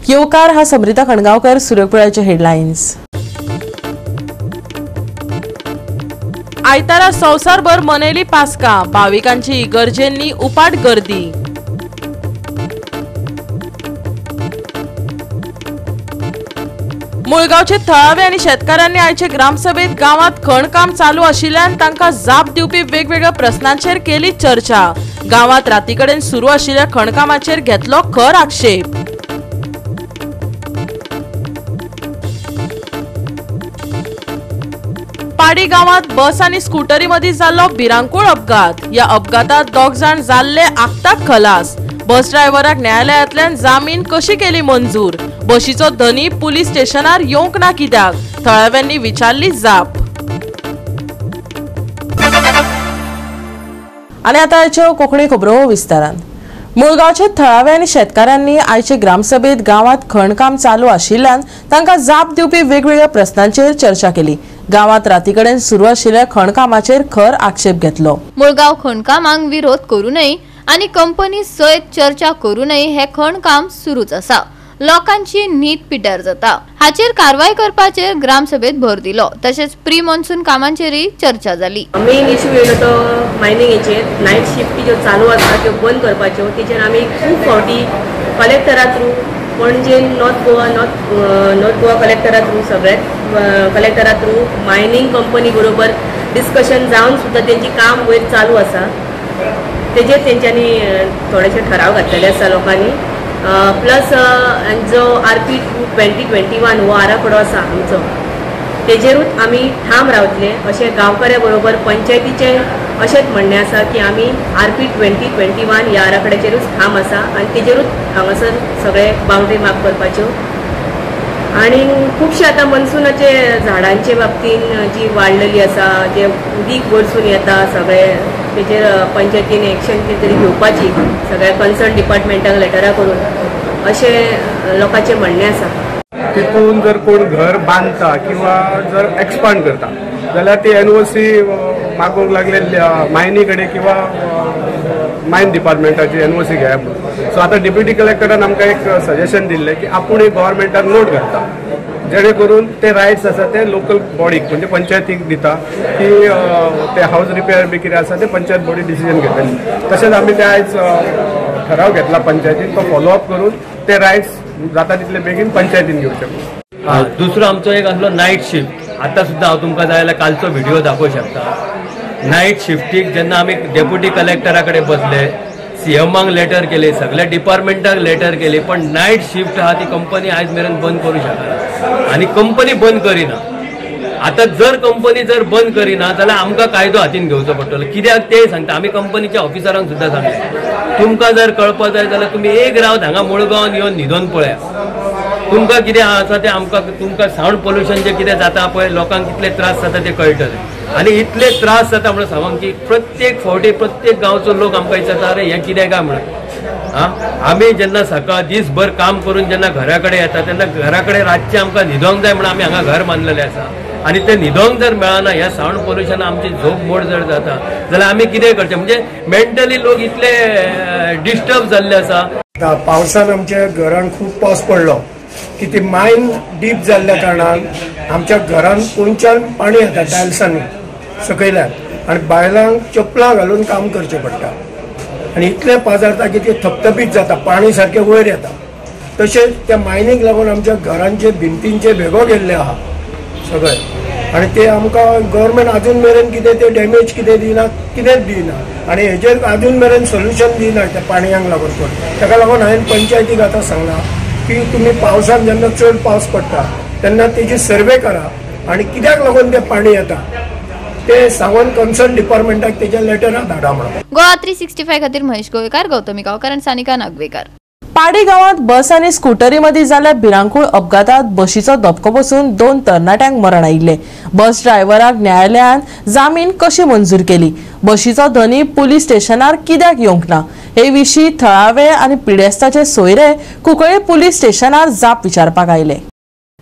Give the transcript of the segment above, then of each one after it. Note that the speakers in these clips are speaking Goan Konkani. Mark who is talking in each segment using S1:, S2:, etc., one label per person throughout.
S1: येवकार हा समृता खणगावकर. सूर्यकुळाचे हेडलायन्स. आयतारा संवसारभर मनयली पास्का, भाविकांची इगर्जेंनी उपाट गर्दी. मुळगांवचे थळावे आनी शेतकारांनी आयचे ग्रामसभेत गांवात खणकाम चालू आशिल्ल्यान तांकां जाप दिवपी वेगवेगळ्या प्रस्नांचेर केली चर्चा. गांवात रातीकडेन सुरू आशिल्ल्या खणकामाचेर घेतलो खर आक्षेप. पाडी गांवात बस आनी स्कुटरी मदीं जाल्लो भिरांकूळ अपघात. ह्या अपघातात दोग जाण जाल्ले आक्ताक खलास. बस ड्रायव्हराक न्यायालयांतल्यान जामीन कशी केली मंजूर? बशीचो धनी पुलीस स्टेशनार येवंक ना कित्याक? थळाव्यांनी विचारली जाप. आनी आतां आयच्यो कोंकणी खबरो विस्तारान. मुळगांवचे थळावे आनी शेतकारांनी आयचे ग्रामसभेत गांवात खणकाम चालू आशिल्ल्यान तांकां जाप दिवपी वेगवेगळ्या प्रस्नांचेर चर्चा केली. गांवात रातीकडेन सुरू आशिल्ल्या खणकामाचेर खर आक्षेप घेतलो.
S2: मुळगांव खणकामाक विरोध करू नये आनी कंपनी सयत चर्चा करू नये हे खणकाम सुरूच आसा. लोकांची न्हीद पिड्ड्यार जाता. हाचेर कारवाय करपाचेर ग्रामसभेत भर दिलो. तशेंच प्री मॉन्सून कामांचेरय चर्चा जाली.
S3: मेन इश्यू येयलो तो मायनिंगेचेर. नायट शिफ्टी ज्यो चालू आसा त्यो बंद करपाच्यो. तेचेर आमी खूब फावटी कलेक्टरा through Panaji north Goa north Goa कलेक्टरा थ्रू सगळ्यात कलेक्टरा थ्रू मायनींग कंपनी बरोबर डिस्कशन जावन सुद्दां तेंची काम वयर चालू आसा. तेजेर तेंच्यांनी थोडेशे ठराव घातलेले आसा लोकांनी. प्लस जो RP 2021 हो आराखडो आसा आमचो तेजेरूच आमी ठाम रावतले अशें गांवकऱ्या बरोबर पंचायतीचें अशेंच म्हणणें आसा की आमी RP 2021 ह्या आराखड्याचेरूच ठाम आसा आनी तेजेरूच हांगासर सगळे बाउंड्री मार्क करपाच्यो. आनी खुबशे आतां मनसुनाचे झाडांचे बाबतीन जी वाडलेली आसा, जे उदीक वरसून येता सगळे, तेजेर पंचायतीन एक्शन कितें तरी घेवपाची सगळ्या कन्सर्न डिपार्टमेंटाक लेटरां करून अशें लोकांचें म्हणणें आसा.
S4: तितून जर कोण घर बांदता किंवा जर एक्सपांड करता जाल्यार ती NOC मागूंक लागले मायनी कडेन किंवा मायन डिपार्टमेंटाची NOC घेया म्हणून. सो आतां डेप्युटी कलेक्टरान आमकां एक सजेशन दिल्लें की आपूण एक गव्हर्मेंटाक नोट घालता जेणे करून ते रायट्स आसा ते लोकल बॉडीक म्हणजे पंचायतीक दिता की ते हावज रिपेअर बी कितें आसा ते पंचायत बॉडी डिसिजन घेतली. तशेंच आमी ते आयज ठराव घेतला पंचायतीन, तो फॉलोअप करून ते रायट्स जाता तितले बेगीन पंचायतीन घेवचे.
S5: दुसरो आमचो एक आसलो नायट शिफ्ट. आतां सुद्दां हांव तुमकां जाय जाल्यार कालचो व्हिडिओ दाखोवंक शकता. नायट शिफ्टीक जेन्ना आमी डेप्युटी कलेक्टरा कडेन बसले, सीएमाक लेटर केले, सगळ्या डिपार्टमेंटाक लेटर केले, पण नायट शिफ्ट आहा ती कंपनी आयज मेरेन बंद करूं शकना आनी कंपनी बंद करिना. आतां जर कंपनी जर बंद करिना जाल्यार आमकां कायदो हातीन घेवचो पडटलो. कित्याक तें सांगता, आमी कंपनीच्या ऑफिसरांक सुद्दां सांगलें, तुमकां जर कळपा जाय जाल्यार तुमी एक रावत हांगा मुळगांवान येवन न्हिदोन पळया, तुमकां कितें आसा तें आमकां, तुमकां सावंड पोल्युशन जें कितें जाता पळय, लोकांक कितले त्रास जाता ते कळटले. आनी इतले त्रास जाता म्हणून सांगूंक की प्रत्येक फावटी प्रत्येक गांवचो लोक आमकां विचारता अरे हें कितें काय म्हणून. आमी जेन्ना सकाळ दीसभर काम करून जेन्ना घरा कडेन येता तेन्ना घरा कडेन रातचें आमकां न्हिदोंक जाय म्हणून आमी हांगा घर बांदलेलें आसा आनी तें न्हिदोंक जर मेळना, ह्या सावंड पोल्युशन आमची झोप मोड जर जाता जाल्यार आमी कितें करचें? म्हणजे मेंटली लोक इतले डिस्टर्ब जाल्ले आसा.
S6: पावसान आमच्या घरान खूब पावस पडलो की ती मायन डीप जाल्ल्या कारणान आमच्या घरान कोनच्यान पाणी येता टायल्सांनी सकयल्यान आनी बायलांक चपलां घालून काम करचें पडटा आनी इतलें पाजारता की ते थपथपीत जाता, पाणी सारकें वयर येता. तशेंच त्या मायनीक लागून आमच्या घरांचे भिंतींचे भेगो गेल्ले आहा सगळे आनी ते आमकां गव्हर्मेंट आजून मेरेन कितें ते डॅमेज कितें दिना, कितेंच दिना आनी हेजेर आजून मेरेन सोल्युशन दिना त्या पाणयांक लागून. पण ताका लागून हांवें पंचायतीक आतां सांगलां की तुमी पावसान जेन्ना चड पावस पडटा तेन्ना तेजी सर्वे करा आनी कित्याक लागून तें पाणी येता ते सांगून कन्सर्न डिपार्टमेंटाक तेज्या लेटरां धाडा म्हणून.
S2: गोवा 365 खातीर महेश गोवेकार, गौतमी गांवकार आनी सानिका नागवेकार.
S1: पाडी गांवात बस आनी स्कुटरी मदीं जाल्ल्या भिरांकूळ अपघातात बशीचो धपको बसून 2 तरणाट्यांक मरण आयिल्लें. बस ड्रायव्हराक न्यायालयान जामीन कशी मंजूर केली? बशीचो धनी पुलीस स्टेशनार कित्याक येवंक ना? हे विशीं थळावे आनी पिडेस्ताचे सोयरे कुंकळ्ळे पुलीस स्टेशनार जाप विचारपाक आयले.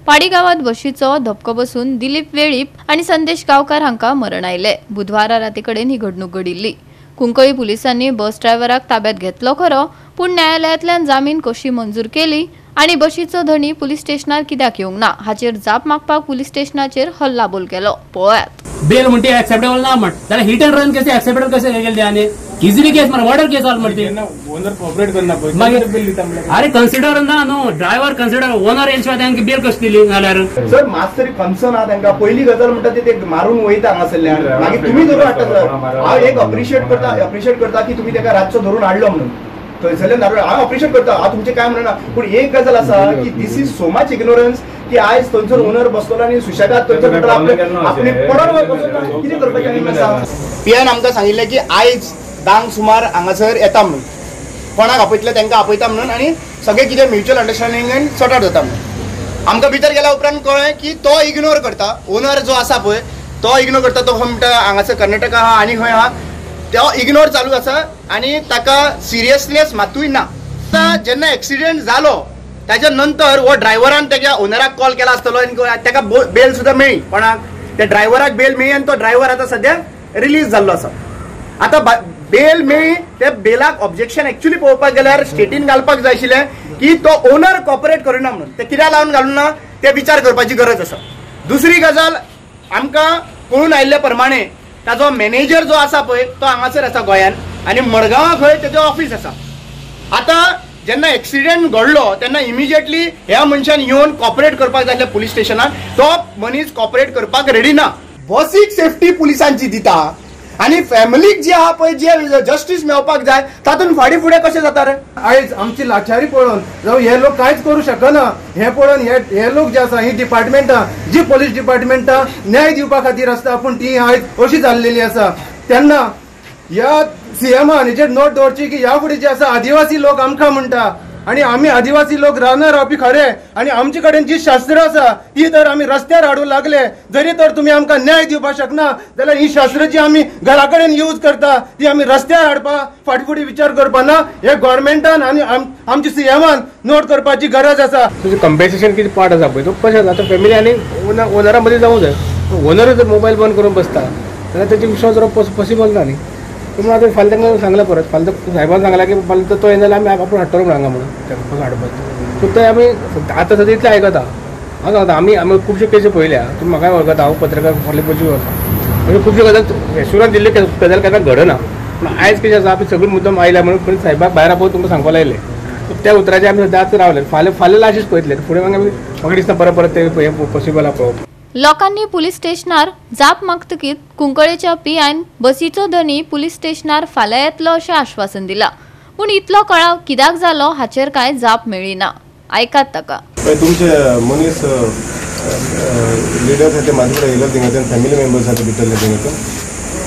S2: पाडी गांवात बशीचो धपको बसून दिलीप वेळीप आनी संदेश गांवकार हांकां मरण आयलें. बुधवारा राती कडेन ही घडणूक घडिल्ली. कुंकळी पुलिसांनी बस ड्रायव्हराक ताब्यात घेतलो खरो, पूण न्यायालयांतल्यान जामीन कशी मंजूर केली आनी बशीचो धनी पुलीस स्टेशनार कित्याक येवंक ना हाचेर जाप मागपाक पुलीस स्टेशनाचेर हल्लाबोल केलो. पळयात.
S7: बेल म्हणटे एक्सेप्टेबल ना म्हण जाल्यार hit and run case acceptable कशें केले आनी इजिली केस मरे मर्डर केस जाल म्हणते
S4: ओनर कोऑपरेट करना पळय.
S7: अरे कन्सिडर ना न्हू ड्रायव्हर कन्सिडर ओनर येयल्या शिवाय तांकां बेल कशी दिली जाल्यार
S8: सर मात तरी कन्सर्न आहा तांकां. पयली गजाल म्हणटा ते मारून वयता हांगासरल्यान मागीर तुमी धरून हाडटा सर. हांव एक अप्रिशिएट करता की तुमी ताका रातचो धरून हाडलो म्हणून थंयसरल्यान धाडून हांव अप्रिशिएट करता. हांव तुमचें काय म्हणना पूण एक गजाल आसा की this is so much ignorance की आयज थंयसर ओनर बसतलो आनी सुशेगाद थंयसर आपले पडोन वचून कितें करपाचें आनी आसा. पीआयन आमकां सांगिल्लें की आयज 10 सुमार हांगासर येता म्हणून कोणाक आपयतले तांकां आपयता म्हणून आनी सगळें कितें म्युच्युअल अंडरस्टँडिंगान सॉर्ट आउट जाता म्हणून. आमकां भितर गेल्या उपरांत कळ्ळें की तो इग्नोर करता. ओनर जो आसा पळय तो इग्नोर करता. तो म्हणटा हांगासर कर्नाटका आहा आनी खंय आहा तो इग्नोर चालू आसा आनी ताका सिरियसनेस मातूय ना. आतां जेन्ना एक्सिडेंट जालो ताच्या नंतर हो ड्रायव्हरान तेज्या ओनराक कॉल केला आसतलो आनी ताका बेल सुद्दां मेळ्ळी कोणाक त्या ड्रायव्हराक बेल मेळ्ळी आनी तो ड्रायव्हर आतां सद्या रिलीज जाल्लो आसा. आतां बेल मेळ्ळी त्या बेलाक ऑब्जेक्शन एक्चुअली पळोवपाक गेल्यार स्टेटीन घालपाक जाय आशिल्लें की तो ओनर कॉपरेट करिना म्हणून ते कित्याक लावन घालूना ते विचार करपाची गरज आसा. दुसरी गजाल आमकां कळून आयिल्ले प्रमाणे ताजो मॅनेजर जो आसा पळय तो हांगासर आसा गोंयान आनी मडगांवां खंय तेजो ऑफीस आसा. आतां जेन्ना एक्सिडेंट घडलो तेन्ना इमिजिएटली ह्या मनशान येवन कॉपरेट करपाक जाय आसलें पुलीस स्टेशनान. तो मनीस कॉपरेट करपाक रेडी ना. बसीक सेफ्टी पुलिसांची दिता आनी फॅमिलीक जी आहा पळय जे जस्टीस मेळपाक जाय तातूंत फाटीं फुडें कशें जाता रे.
S9: आयज आमची लाचारी पळोवन जावं हे लोक कांयच करूं शकना हें पळोवन हे लोक जे आसा ही डिपार्टमेंटां जी पोलीस डिपार्टमेंटां न्याय दिवपा खातीर आसता पूण ती आयज अशी जाल्लेली आसा. तेन्ना ह्या सीएमान हेचेर नोट दवरची की ह्या फुडें जे आसा आदिवासी लोक आमकां म्हणटा आनी आमी आदिवासी लोक रानां रावपी खरे आनी आमचे कडेन जी शास्त्रां आसा ती तर आमी रस्त्यार हाडूंक लागले. जरी तर तुमी आमकां न्याय दिवपाक शकना जाल्यार ही शास्त्रां जी आमी घरा कडेन यूज करता ती आमी रस्त्यार हाडपा फाटी फुडें विचार करपा ना हे गव्हर्मेंटान आनी आमच्या सीएमान नोट करपाची गरज आसा.
S4: तुजें कंपेन्सेशन कितें पार्ट आसा पळय तो कशें आसा आतां फॅमिली आनी ओनरा मदीं जावूंक जाय. ओनर जर मोबायल बंद करून बसता जाल्यार तेजे विश्वास दवरप पॉसिबल ना न्ही. पूण आतां फाल्यां तांकां सांगलां परत फाल्यां सायबान सांगलां की फाल्यां तो येना जाल्यार आमी आपूण हाडटलो म्हणून हांगा म्हणून ताका कसो हाडपाचो. सो ते आमी आतां सद्या इतलें आयकता. हांव सांगता आमी आमी खुबश्यो केसी पळयल्या. तुमी म्हाकाय वळखता हांव पत्रकार फाटले 25 वर्सां म्हणजे खुबश्यो गजाल एश्युरन्स दिल्ल्यो गजाल केन्ना घडना. पूण आयज कितें आसा आमी सगळीं मुद्दम आयल्या म्हणून सायबाक भायर आपोवन तुमकां सांगपाक लायलें. त्या उतराचेर आमी सद्या आतां रावले. फाल्यां फाल्यां लाशीच पळयतले फुडें मागीर आमी म्हाका दिसता परत परत ते हें पॉसिबल आसा पळोवप.
S2: लोकांनी पुलीस स्टेशनार जाप मागतकीच कुंकळेच्या पीआयन बसीचो धनी पुलीस स्टेशनार फाल्यां येतलो अशें आश्वासन दिलां. पूण इतलो कळाव कित्याक जालो हाचेर कांय जाप मेळ्ळी ना. आयकात ताका.
S10: तुमचे मनीस लिडर्स आसा ते म्हाजे कडेन येयले थिंगाच्यान फॅमिली मेंबर्स आसा भितरले थिंगाच्यान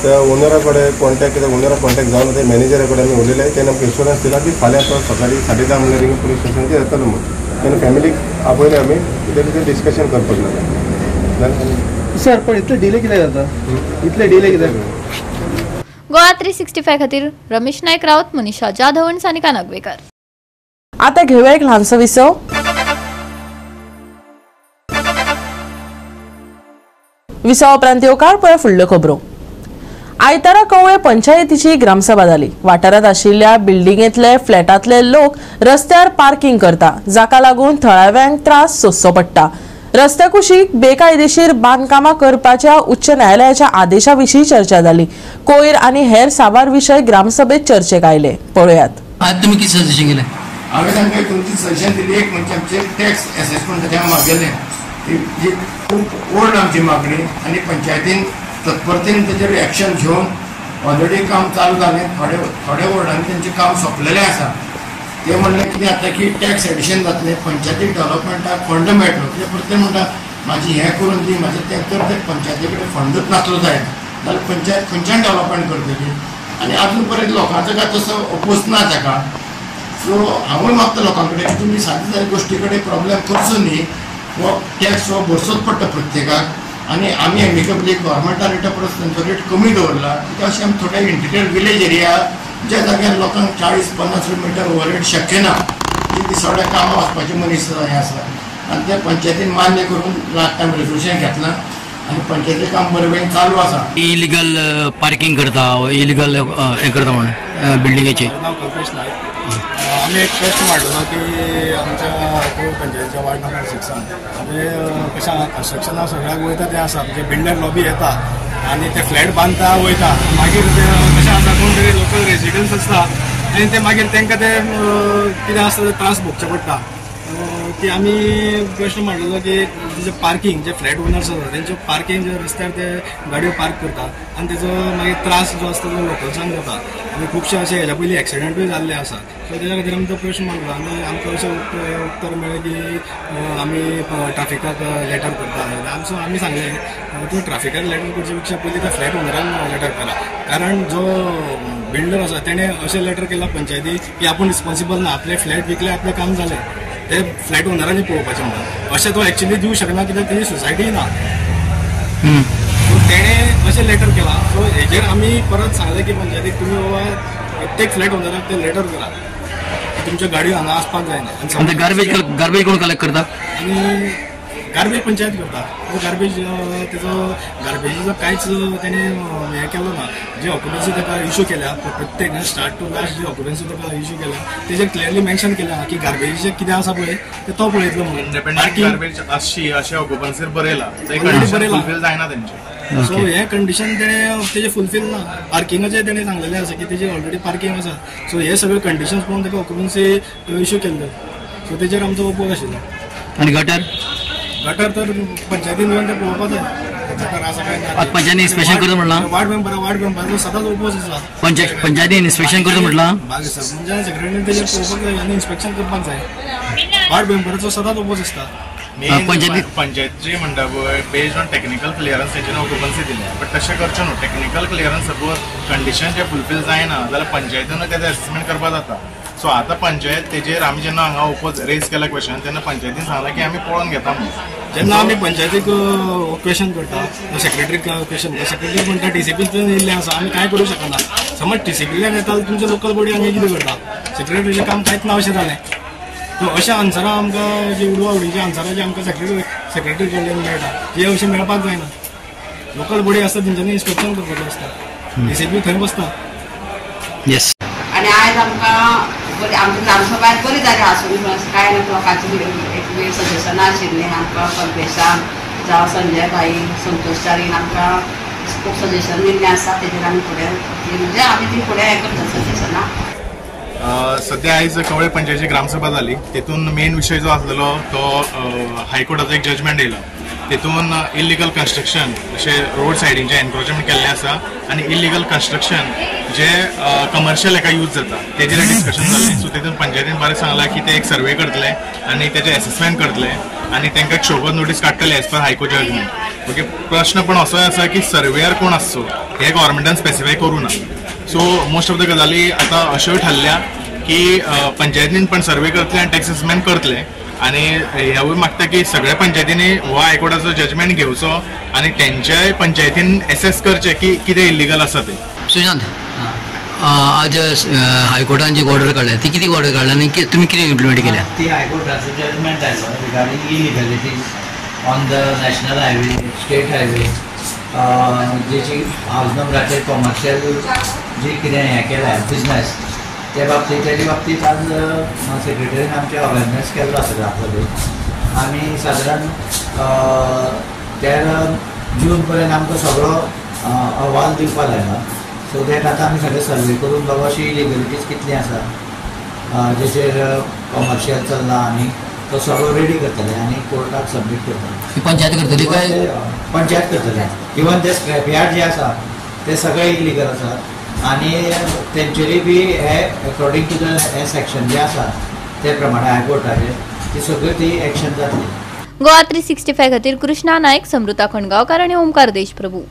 S10: त्या ओनरा कडेन कॉन्टॅक्ट केला. ओनरा कॉन्टॅक्ट जावन ते मॅनेजरा कडेन आमी उलयले. तेणें आमकां एश्युरन्स दिला की फाल्यां तो सकाळीं 10:30 म्हणल्यार थिंगा पुलीस स्टेशनाचेर येतलो म्हणून. तेन्ना फॅमिलीक आपयले आमी कितें कितें डिस्कशन करपाक लागले.
S9: सर पण इतले डिले कित्याक जाता इतले डिले कित्याक.
S2: गोवा 365 खातीर रमेश नायक राऊत, मनीषा जाधव आनी सानिका नागवेकर.
S1: आता घेऊया एक ल्हानसो विसव. विसवा उपरांत येवकार पळय फुडल्यो खबरो. आयतारा कवळे पंचायतीची ग्रामसभा जाली. वाठारांत आशिल्ल्या बिल्डिंगेंतले फ्लॅटांतले लोक रस्त्यार पार्किंग करता जाका लागून थळाव्यांक त्रास सोंसचो पडटा. रस्त्या कुशीक बेकायदेशीर बांदकामां करपाच्या उच्च न्यायालयाच्या आदेशा विशीं चर्चा जाली. कोयर आनी हेर साबार विशय ग्रामसभेत चर्चेक आयले. पळयात.
S11: आज तुमी कितें सजेशन केलें?
S12: हांवें तांकां 2-3 सजेशन दिली. एक म्हणजे आमचे टॅक्स एसेसमेंट मागयलें जी खूब ओल्ड आमची मागणी आनी पंचायतीन तत्परतेन तेजेर एक्शन घेवन ऑलरेडी काम चालू जालें. थोडे थोडे वॉर्डांनी तेंचें काम सोंपलेलें आसा. ते म्हणलें कितें जाता की टॅक्स एडिशन जातलें, पंचायतीक डेवलपमेंटाक फंड मेळटलो. कित्याक प्रत्येक म्हणटा म्हाजी हें करून दी म्हाजें तें तर ते पंचायती कडेन फंडूच नासलो जायत जाल्यार पंचायत खंयच्यान डेवलपमेंट करतली. आनी आजून पर्यंत लोकांचो काय तसो ओपोज ना ताका. सो हांवूय मागता लोकां कडेन की तुमी सादी सादी गोश्टी कडेन प्रॉब्लेम करचो न्ही. हो टॅक्स हो भरचोच पडटा प्रत्येकाक. आनी आमी एमिकेबली गव्हर्मेंटान रेटा परस तांचो रेट कमी दवरला कित्याक अशें आमी थोडे इंटिरियर विलेज एरिया ज्या जाग्यार लोकांक 40-50 रुपया मिटर ओवर शक्य ना ती दिसवड्या कामां वचपाचे मनीस हें आसा. आनी ते पंचायतीन मान्य करून लास्ट टायम रेजोल्युशन घेतलां आनी पंचायतीचें काम बरे बेगीन चालू आसा.
S11: इलिगल पार्किंग करता, इलिगल हें करता म्हणून बिल्डिंगेचे.
S13: नांव कल्पेश नायक. आमी एक प्रश्न मांडलो की आमच्या कवळें पंचायतीच्या वार्ड नंबर 6 आमी कशें कन्स्ट्रक्शना सगळ्याक वयता तें आसा, म्हणजे बिल्डर लॉबी येता आनी ते फ्लॅट बांदता वयता, मागीर ते कशें आसा कोण तरी लोकल रेजिडंट्स आसता आनी ते मागीर तांकां ते कितें आसता ते त्रास भोगचे पडटा. की आमी प्रश्न मांडलेलो की जे पार्किंग जे फ्लॅट ओनर्स आसा तेंचे पार्किंग जे रस्त्यार ते गाडयो पार्क करता आनी तेजो मागीर त्रास जो आसता तो लोकल्सांक जाता आनी खुबशे अशे हेज्या पयलीं एक्सिडंटूय जाल्ले आसा. सो तेज्या खातीर आमी तो प्रश्न मांडलो आनी आमकां अशें उत्तर मेळ्ळें की आमी ट्राफिकाक लेटर करता. आमचो आमी सांगलें तूं ट्राफिकाक लेटर करचे पेक्षा पयलीं त्या फ्लॅट ओनराक लेटर करा, कारण जो बिल्डर आसा तेणें अशें लेटर केलां पंचायती की आपूण रिस्पॉन्सिबल ना, आपले फ्लॅट विकले आपलें काम जालें, ते फ्लॅट ओनरांनी पळोवपाचें म्हणून. अशें तो एक्चुअली दिवं शकना कित्याक तेजी सोसायटी ना. सो तेणें अशें लेटर केलां. सो हेजेर आमी परत सांगलें की पंचायतीक तुमी बाबा प्रत्येक फ्लॅट ओनराक ते लेटर करा की तुमच्यो गाडयो हांगा आसपाक जायना.
S11: आनी गार्बेज कोण कलेक्ट करता?
S13: आनी गार्बेज पंचायत करता. तो गार्बेज तेजो गार्बेजीचो कांयच तेणें हें केलो ना. जे ऑक्युपन्सी ताका इशू केल्या प्रत्येक स्टार्ट टू लास्ट जे ऑक्युपन्सी ताका इशू केल्या तेजेर क्लियरली मेन्शन केल्या की गार्बेजीचें कितें आसा पळय तें तो पळयतलो म्हणून.
S14: इंडिपेंडंट गार्बेज आसची अशें ऑक्युपन्सीर बरयलां, तें कंडिशन फुलफील जायना तेंचें.
S13: सो हें कंडिशन तेणें तेजें फुलफील ना. पार्किंगाचें तेणें सांगलेलें आसा की तेजें ऑलरेडी पार्किंग आसा. सो हे सगळे कंडिशन्स पळोवन ताका ऑक्युपन्सी इशू केल्ले. सो तेजेर आमचो ओपोज आशिल्लो.
S11: आनी गटर?
S13: गटर तर पंचायतीन येवन तें पळोवपाक जाय गटर आसा काय ना.
S11: पंचायतीन इन्स्पेक्शन करता म्हणलां?
S13: वार्ड मेंबराचो सदांच ओपोज आसा.
S11: पंचायतीन इन्स्पेक्शन करता म्हणलां?
S13: मागीर सरपंचान सेक्रेटरीन तेजेर पळोवपाक जाय आनी इन्स्पेक्शन करपाक जाय. वार्ड मेंबराचो सदांच ओपोज आसता.
S14: पंचायतीची म्हणटा पळय बेस्ड ऑन टॅक्निकल क्लियरन्स तेंच्यानी ऑक्युपन्सी दिल्या, बट तशें करचें न्हू. टॅक्निकल क्लियरन्स सपोज कंडिशन जे फुलफील जायना जाल्यार पंचायतीन तेजें एसेसमेंट करपाक जाता. सो आतां पंचायत तेजेर आमी जेन्ना हांगा ओपोज रेज केला क्वेश्चन तेन्ना पंचायतीन सांगलां की आमी पळोवन घेता म्हणून.
S13: जेन्ना आमी पंचायतीक क्वेश्चन करता सेक्रेटरीक क्वेश्चन करता, सेक्रेटरी म्हणटा टीसीपींतल्यान येयल्लें आसा आमी कांय करूं शकना. समज टीसीपींतल्यान येता जाल्यार तुमचे लोकल बॉडी आमी कितें करता? सेक्रेटरीचें काम कांयच ना अशें जालें. सो अशा आन्सरां आमकां जी उडवा उडीची आन्सरां जी आमकां सेक्रेटरी कडल्यान मेळटा ती अशें मेळपाक जायना. लोकल बॉडी आसता तेंच्यांनी इन्स्पेक्शन करपाचें आसता, टीसीपी थंय बसता.
S11: येस.
S15: आनी आयज आमकां आमची ग्रामसभा बरी जाली आसून कांय ना लोकांची एक सजेशनां आशिल्लीं आमकां कल्पेशान जावं संजय भाई संतोष चारीन आमकां खूब सजेशन दिल्लें आसा. तेजेर आमी फुडें म्हणजे आमी ती फुडें हें करता सजेशनां.
S14: सध्या आयज कवळे पंचायतीची ग्रामसभा जाली, तेतून मेन विशय जो आसलेलो तो हायकोर्टाचो एक जजमेंट येयलो. तेतून इलिगल कन्स्ट्रक्शन अशें रोड सायडींचें एनक्रोचमेंट केल्लें आसा आनी इलिगल कन्स्ट्रक्शन जे कमर्शियल हेका यूज जाता तेजेर डिस्कशन जालें. सो तेतून पंचायतीन बारीक सांगलां की ते एक सर्वे करतले आनी तेजें एसेसमेंट करतले आनी तांकां एक शोकॉज नोटीस काडटले as per high court judgement. Okay, प्रश्न पण असोय आसा की सर्वेयर कोण आसचो हें गव्हर्मेंटान स्पेसिफाय करूं ना. सो मोस्ट ऑफ the गजाली आतां अश्योय ठरल्या की पंचायतीन पण सर्वे करतले आनी टॅक्स असेसमेंट करतले आनी हेवूय मागता की सगळ्या पंचायतींनी हो हायकोर्टाचो जजमेंट घेवचो आनी तेंच्याय पंचायतीन एसेस करचें की कितें इलिगल आसा तें.
S11: सुशांत, आज हायकोर्टान जी ऑर्डर काडल्या ती कितें ऑर्डर काडल्या आनी तुमी कितें इम्प्लिमेंट केल्या?
S16: ती हायकोर्टाचो जजमेंट आयलो regarding illegalities on the national highway, state highway, जेची हावज नंबराचेर कॉमर्शियल जी कितें हें केलां बिजनेस ते बाबतींत तेजे बाबतींत आज सेक्रेटरीन आमचें अवेरनेस केल्लो आसा ग्रामसभेक. आमी सादारण 13 जून पर्यंत आमकां सगळो अहवाल दिवपाक लायला. सो that आतां आमी सगळें सर्वे करून बाबा अशी इलिगलिटीज कितली आसा जेचेर कॉमर्शियल चल्लां आनी तो सगळो रेडी करतले आनी कोर्टाक सबमीट करतले.
S11: पंचायत करतली काय?
S16: पंचायत करतले. इवन ते स्क्रॅप यार्ड जे आसा ते सगळे इलिगल आसा आनी तेंचेरूय बी हे अकॉर्डिंग टू the हे सेक्शन जे आसा ते प्रमाणे हायकोर्टाचे ती सगळी ती एक्शन जातली.
S2: गोवा 365 खातीर कृष्णा नायक, समृता खणगांवकार आनी ओमकार देशप्रभू.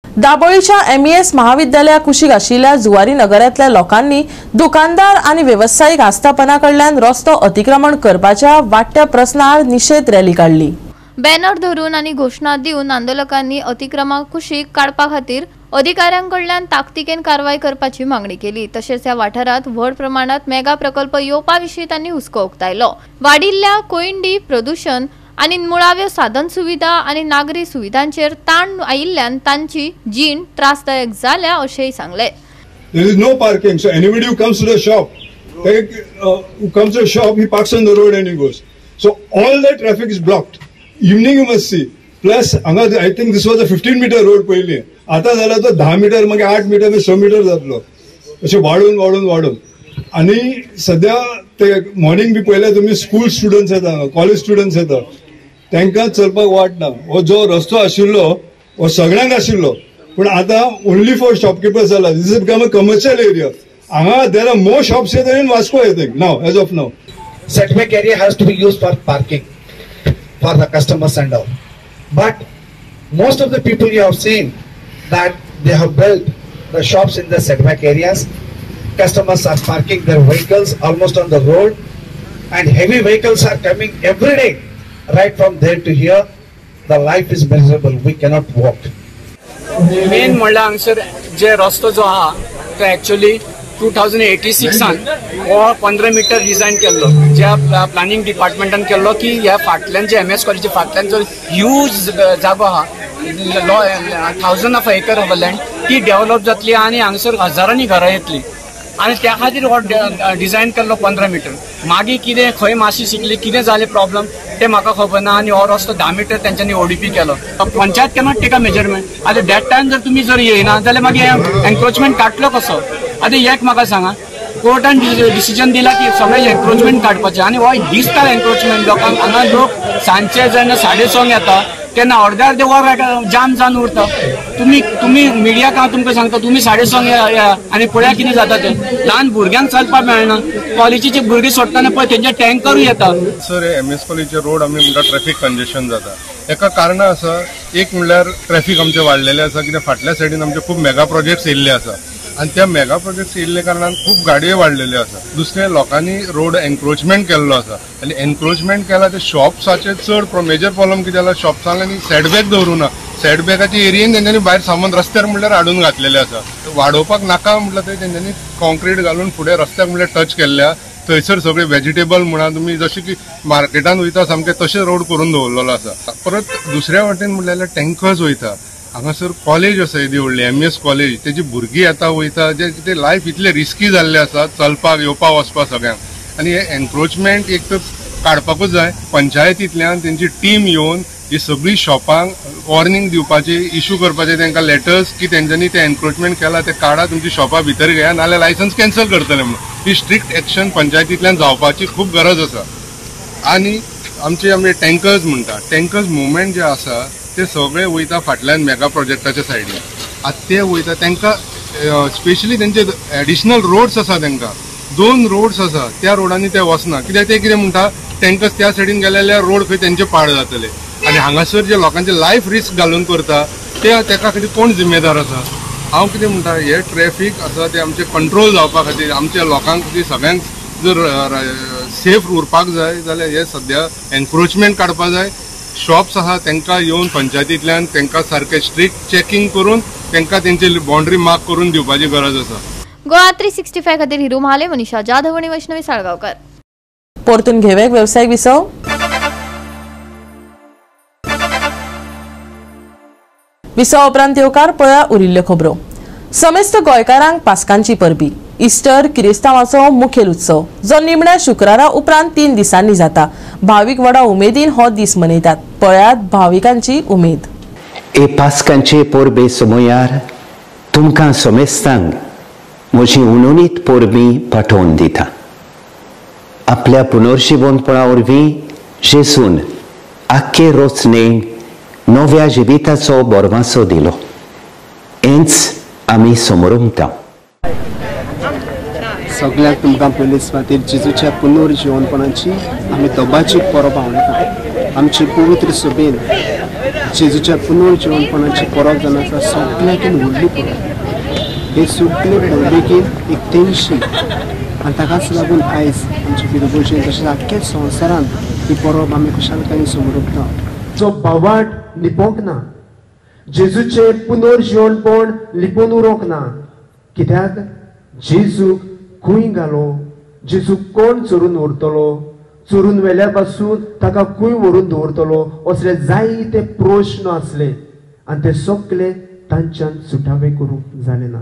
S1: दाबोळीच्या MES महाविद्यालया कुशीक आशिल्ल्या जुवारी नगरांतल्या लोकांनी दुकानदार आनी वेवसायीक आस्थापना कडल्यान रस्तो अतिक्रमण करपाच्या वाडट्या प्रस्नार निशेध रॅली काडली.
S2: बॅनर धरून आनी घोशणा दिवन आंदोलकांनी अतिक्रमण कुशीक काडपा खातीर अधिकाऱ्यांकडल्यान ताकतिकेन कारवाय करपाची मागणी केली. तशेंच ह्या वाठारांत व्हड प्रमाणात मेगा प्रकल्प येवपा विशीं तांणी हुस्को उक्तायलो. वाडिल्ल्या कोयंडी प्रदूशण आनी मुळाव्यो साधन सुविधा आनी नागरी सुविधांचेर ताण आयिल्ल्यान तांची जीण त्रासदायक जाल्या अशेंय सांगलें.
S17: There is no parking. So anybody who comes to the shop, he parks on the road and he goes. So all the traffic is blocked. Evening you must see. Plus, I think this was a 15-meter road पयली. आता झाला तो 10 मीटर, मागीर 8 मीटर, मागीर 6 मीटर जातलो. अशें वाडून वाडून वाडून. आनी सद्या ते मॉर्निंग बी पळयल्यार तुमी स्कूल स्टुडंट्स येता, कॉलेज स्टुडंट्स येता, तांकां चलपाक वाट ना. हो जो रस्तो आशिल्लो हो सगळ्यांक आशिल्लो, पूण आतां ओन्ली फॉर शॉपकिपर्स जाला. This is become a commercial area. हांगा there are more shops in Vasco, I think now, as of now.
S18: Setback area has to be used for parking for the customers and all. But most of the people you have seen that they have built the shops in the setback areas. Customers are parking their vehicles almost on the road, and heavy vehicles are coming every day right from there to here. The life is miserable. We cannot walk.
S19: Main म्हणल्यार हांगसर जे रस्तो जो आहा तो एक्चुअली 2086 हो 15 मीटर डिझायन केल्लो, ज्या प्लॅनिंग डिपार्टमेंटान केल्लो की ह्या फाटल्यान जे एम एस कॉलेजी फाटल्यान जो ह्यूज जागो आहा, 1000 ऑफ एकर ऑफ लँड, ती डेव्हलप जातली आनी हांगसर हजारांनी घरां येतली आनी त्या खातीर हो डिझायन केल्लो 15 मीटर. मागीर कितें खंय मातशी शिकली, कितें जालें प्रॉब्लम तें म्हाका खबर ना आनी हो रस्तो 10 मीटर तेंच्यांनी ओडीपी केलो. Panchayat cannot take a measurement. आतां that time जर तुमी जर येयना जाल्यार मागीर एन्क्रोचमेंट काडटलो कसो? आतां एक म्हाका सांगा, कोर्टान डिसिजन दिला की सगळें एन्क्रोचमेंट काडपाचें आनी हो दिसता एन्क्रोचमेंट लोकांक. हांगा लोक सांजचे जेन्ना 6:30 येता तेन्ना अर्दे अर्दे वर जाम जावन उरता. तुमी तुमी मिडियाक हांव तुमकां सांगता, तुमी 6:30 या आनी पळया कितें जाता तें. ल्हान भुरग्यांक चलपाक मेळना, कॉलेजीची भुरगीं सोडटना पळय तेंचे टँकरूय येता.
S10: सर, हे एम एस कॉलेजचे रोड आमी म्हणटा ट्रॅफिक कंजेशन जाता. एका कारणां आसा, एक म्हणल्यार ट्रॅफिक आमचें वाडलेलें आसा, कित्याक फाटल्या सायडीन आमचे खूब मेगा प्रोजेक्ट्स येयल्ले आसा आनी त्या मेगा प्रोजेक्ट्स येयल्ले कारणान खूब गाडयो वाडलेल्यो आसा. दुसरें, लोकांनी रोड एन्क्रोचमेंट केल्लो आसा आनी एन्क्रोचमेंट केला ते शॉप्साचे चड मेजर प्रॉब्लम कितें जाला, शॉप्सांनी सेटबॅक दवरूं ना. सेटबॅकाचे एरियेन तेंच्यांनी भायर सामान रस्त्यार म्हणल्यार हाडून घातलेले आसा. वाडोवपाक नाका म्हटल्यार ते तेंच्यांनी कॉन्क्रीट घालून फुडें रस्त्याक म्हणल्यार टच केल्ले आसा. थंयसर सगळे वेजिटेबल म्हणा तुमी जशें की मार्केटान वयता सामकें तशें रोड करून दवरलेलो आसा. परत दुसऱ्या वाटेन म्हणल्यार टँकर्स वयता. हांगासर कॉलेज आसा येदी व्हडली एम एस कॉलेज, तेजी भुरगीं येता वयता, जे कितें लायफ इतलें रिस्की जाल्लें आसा चलपाक येवपाक वचपाक सगळ्यांक. आनी हे एन्क्रोचमेंट एक तर काडपाकूच जाय. पंचायतींतल्यान तेंची टीम येवन ही सगळीं शॉपांक वॉर्निंग दिवपाची, इशू करपाचे तांकां लेटर्स की तेंच्यांनी ते एन्क्रोचमेंट केला ते काडा, तुमची शॉपां भितर घेया, नाल्यार लायसन्स कॅन्सल करतले म्हणून. ही स्ट्रिक्ट एक्शन पंचायतींतल्यान जावपाची खूब गरज आसा. आनी आमचे आमी टँकर्स म्हणटा, टँकर्स मुवमेंट जे आसा ते सगळे वयता फाटल्यान मेगा प्रोजेक्टाच्या सायडीन. आतां ते वयता तांकां स्पेशली तेंचे एडिशनल रोड्स आसा, तांकां 2 रोड्स आसा, त्या रोडांनी ते वचना. कित्याक ते कितें म्हणटा, टँकर्स त्या सायडीन गेले जाल्यार रोड खंय तेंचे पाड जातले आनी हांगासर जे लोकांचे लायफ रिस्क घालून करता ते तेका खातीर कोण जिम्मेदार आसा? हांव कितें म्हणटा, हे ट्रॅफीक आसा ते आमचे कंट्रोल जावपा खातीर, आमच्या लोकांक खातीर सगळ्यांक जर सेफ उरपाक जाय जाल्यार हे सद्या एन्क्रोचमेंट काडपा जाय. शॉप्स आसा तांकां येवन पंचायतींतल्यान तांकां सारकें स्ट्रिक्ट चॅकिंग करून तांकां तेंची बाउंड्री मार्क करून दिवपाची गरज आसा.
S2: गोवा 365 खातीर हिरू महाले, मनीषा जाधव आनी वैष्णवी साळगांवकर.
S1: परतून घेवेक वेवसायीक विसव. विसवा उपरांत येवकार पळया उरिल्ल्यो खबरो. समेस्त गोंयकारांक पास्कांची परबी. इस्टर किरिस्तांवाचो मुखेल उत्सव जो निमण्या शुक्रारा उपरांत 3 दिसांनी जाता. भावीक व्हडा उमेदीन हो दीस मनयतात. पळयात भाविकांची उमेद.
S20: ए पास्कांचे परबे समयार तुमकां समेस्तांक म्हजी उणुणीत परबी पाठोवन दिता. आपल्या पुनर्जिवंतपणा वरवीं जेजून आख्खे रचनेक नव्या जिविताचो बोरवासो दिलो, हेंच आमी समरमता.
S21: सगळ्यांक तुमकां पयले सुवातेर जेजूच्या पुनर्जिवनपणाची आमी दोबाची परब आवडटा. आमची पवित्र सभेन जेजूच्या पुनर्जिवनपणाची परब जावन आसा सगळ्यांकीन व्हडली परब. हे सगळे परबेकीन एक तेंगशी आनी ताकाच लागून आयज आमच्या पिरगोळचेर तशेंच आख्ख्या संवसारांत ही परब आमी खुशालकायेन समरपता.
S22: जो बावाट लिपोवंक ना, जेजूचें पुनर्जिवनपण लिपोवन उरोंक ना, कित्याक जेजूक खंय घालो, जेजूक कोण चोरून व्हरतलो, चोरून व्हेल्या पासून ताका खंय व्हरून दवरतलो, असले जायते प्रश्न आसले आनी ते सगळे तांच्यान सुटावे करूंक जाले ना.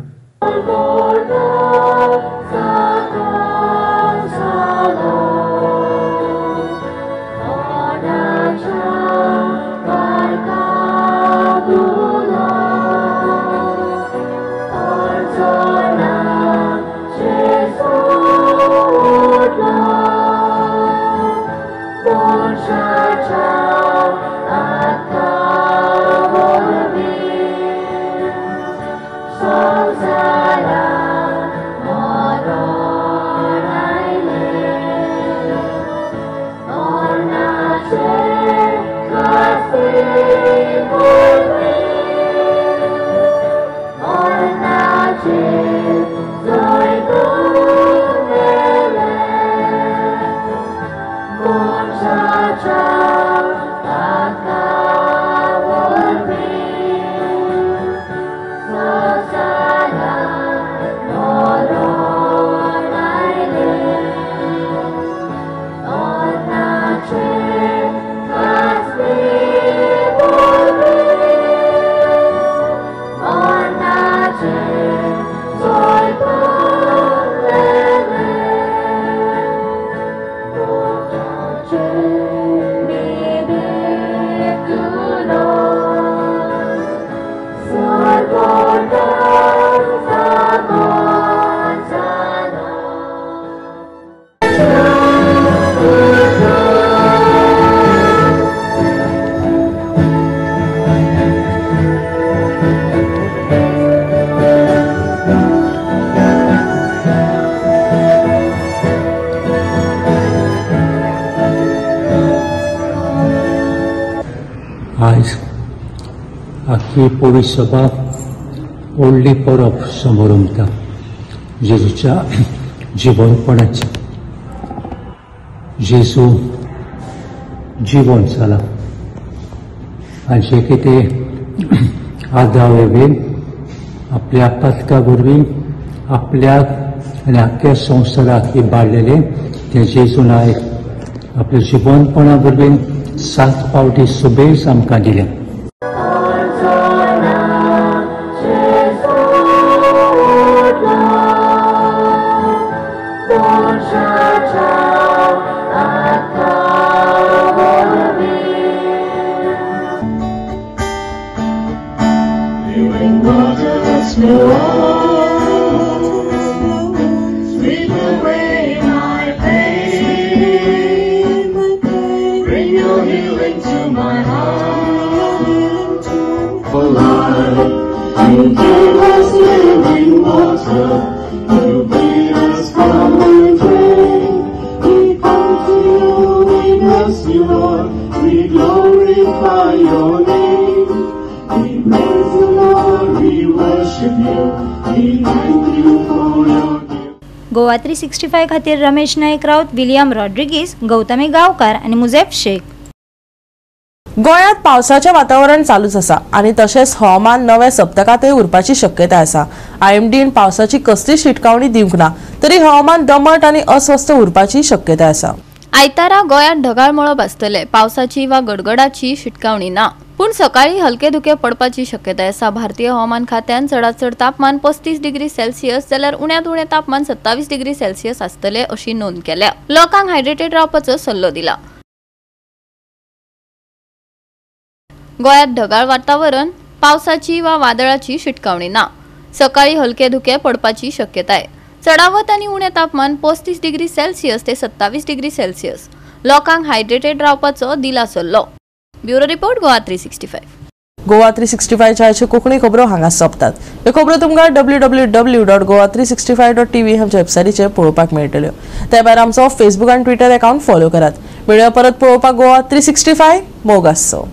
S3: आयज आख्खी पवित्र सभा व्हडली परब समोर जेजूच्या जिवनपणाची. जेजू जिवन जाला आनी जे कितें आदाव वेन आपल्या पातका वरवीं आपल्याक आनी आख्ख्या संवसाराक इबाडलेलें तें जेजून आयज आपल्या जिवनपणा वरवीं 7 फावटी सुबेज आमकां दिलें.
S5: गोवा 365 खातीर रमेश नायक राऊत, विलियम रॉड्रिगीस, गौतमी गांवकार आनी मुजेफ शेख.
S1: गोंयांत पावसाचें वातावरण चालूच आसा आनी तशेंच हवामान नव्या सप्तकांतय उरपाची शक्यताय आसा. आयएमडीन पावसाची कसलीच शिटकावणी दिवंक ना तरी हवामान दमट आनी अस्वस्थ उरपाची शक्यताय आसा.
S2: आयतारा गोंयांत ढगाळ मळब आसतलें. पावसाची वा गडगडाची शिटकावणी ना, पूण सकाळी हलके धुके पडपाची शक्यताय आसा. भारतीय हवामान खात्यान चडांत चड तापमान 35 डिग्री सेल्सियस जाल्यार उण्यांत उणें तापमान 27 डिग्री सेल्सियस आसतलें अशी नोंद केल्या. लोकांक हायड्रेटेड रावपाचो सल्लो दिला. गोंयांत ढगाळ वातावरण, पावसाची वा वादळाची शिटकावणी ना. सकाळी हलके धुके पडपाची शक्यताय. चडावत आनी उणें तापमान 35 डिग्री सेल्सियस ते 27 डिग्री सेल्सियस. लोकांक हायड्रेटेड रावपाचो दिला सल्लो. Bureau report, Goa 365.
S1: Goa 365 च्या कोंकणी खबरो हांगा सोंपतात. ह्यो खबरो तुमकां www.goa365.tv आमच्या वेबसायटीचेर पळोवपाक मेळटल्यो. ते भायर आमचो फेसबूक आनी ट्विटर अकाउंट फॉलो करात. मेळया परत पळोवपाक गोवा 365. मोग आसचो.